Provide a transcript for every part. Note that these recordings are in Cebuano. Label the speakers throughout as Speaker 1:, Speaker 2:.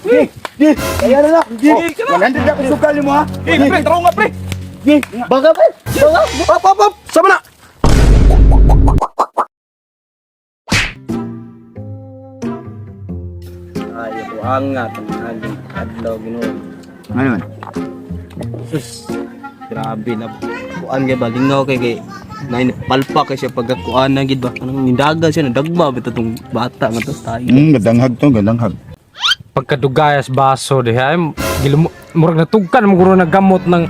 Speaker 1: Gi, gi. Kaya na lang. Gi, 100 ako sugal mo ha.
Speaker 2: Eh, pre, taro nga, pre.
Speaker 1: Gi, baga pre. Baga.
Speaker 2: Op, op, op. Sama na.
Speaker 3: Ay, buanga tanghali adlaw Ginoo.
Speaker 1: Ano man?
Speaker 3: Sus. Grabe na kuan kay ba lingaw kay kay nay palpa kay siya pagkakuan na gid ba anong nindaga siya nadagma bitaw tong bata nga to tayo.
Speaker 1: Gadanghag to, gadanghag.
Speaker 4: Pagkadugayas baso diha ay murag natugkan mo guro naggamot ng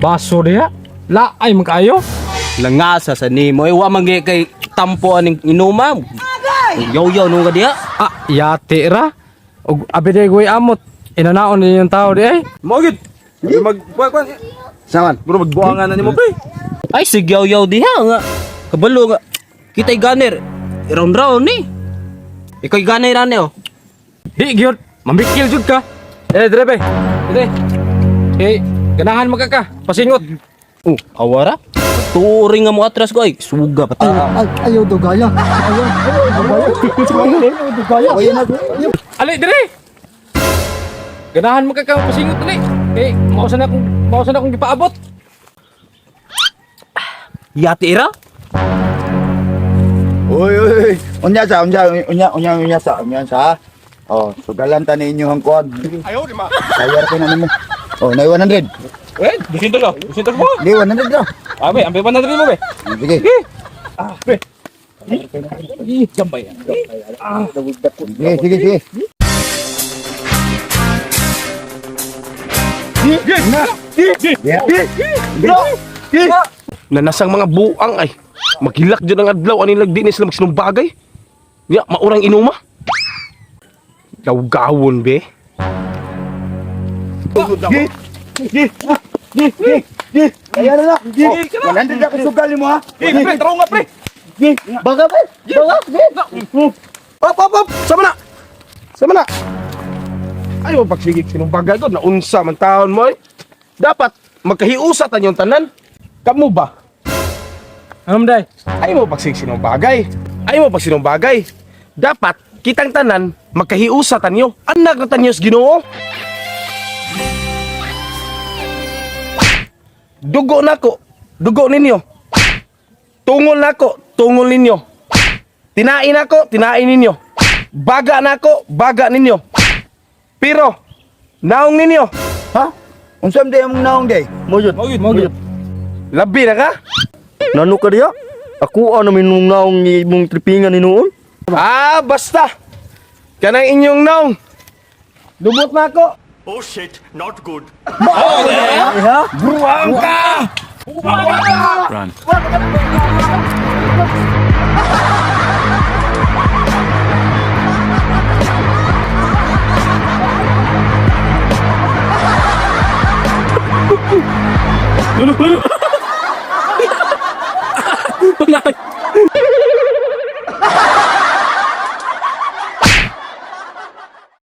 Speaker 4: baso diha. Laay man kaayo.
Speaker 3: Langasa sa nimo ay wa man gyud kay tampo aning inuma. Yaw-yaw nung ka diha.
Speaker 4: Ah, yati ra. Og abi day goy amot. Inanaon ni yung tao di ay.
Speaker 2: Mo gid. Mag kuan kuan.
Speaker 1: Saman.
Speaker 2: Bro, magbuangan na nimo, pre.
Speaker 3: Ay sige yaw-yaw diha nga. Kabalo nga. Kitay ganer. Round round ni. Ikaw ganer ani oh.
Speaker 4: Di gyud, mamikil jud ka. Eh, dire be. Dire. Eh, ganahan magka ka. Pasingot.
Speaker 3: Oh, awara. Turing nga mo atras ko ay suga pa ta.
Speaker 5: Ayaw dugaya. Ayaw, ayaw dugaya. Ayaw dugaya.
Speaker 1: Ayaw na.
Speaker 4: Ali dire. Ganahan magka ka pasingot dali. Eh, mausa na akong gipaabot.
Speaker 3: Yati ira.
Speaker 1: Uy, uy, uy. Unya sa, unya, unya, unya, unya sa, unya sa. Oh, sugalan ta ninyo ang kuan.
Speaker 2: Ayaw, di ma.
Speaker 1: Kaya ra na nimo. Oh, nay 100.
Speaker 2: Eh, 200 ka. 200 mo.
Speaker 1: Di 100 ra.
Speaker 2: Ah, be, ambil 100 mo, be.
Speaker 1: Sige.
Speaker 2: Ah, pre. Ih, gambay.
Speaker 1: Sige, sige, sige. Yeah.
Speaker 2: Nanasang mga buang ay. Magilak dyan ang adlaw ani lagdi ni sila magsinumbagay. Ya, maurang inuma. Gawgawon be.
Speaker 1: Gi, gi, gi, gi, gi. Kaya na lang. Gi, 100 ako sugal mo ha.
Speaker 2: Eh, pre, taro nga, pre.
Speaker 1: Gi, baga pre. Baga, gi.
Speaker 2: Op, op, op. Sama na. Sama na. Ayaw pagsigig sinumbagay ko naunsa man taon mo eh. Dapat magkahiusa tanyong tanan. Kamo ba?
Speaker 4: Ano day?
Speaker 2: Ayaw mo pagsigig sinumbagay. Ayaw mo pagsinumbagay. Dapat kitang tanan magkahiusa tanyo. Anak na tanyo sa Ginoo. Dugo nako, dugo ninyo. Tungol nako, tungol ninyo. Tinain nako, tinain ninyo. Baga nako, baga ninyo. Pero naong ninyo,
Speaker 1: Ha? Unsa man day among naong day?
Speaker 5: Moyot.
Speaker 4: Mo gyud.
Speaker 2: labi na ka?
Speaker 5: Nano ka diha? Ako ano minung naong ni imong tripingan ni noon?
Speaker 2: Ah, basta. Kanang inyong naong. Lubot na ako.
Speaker 6: Oh shit, not good.
Speaker 1: Ha?
Speaker 2: Buang ka!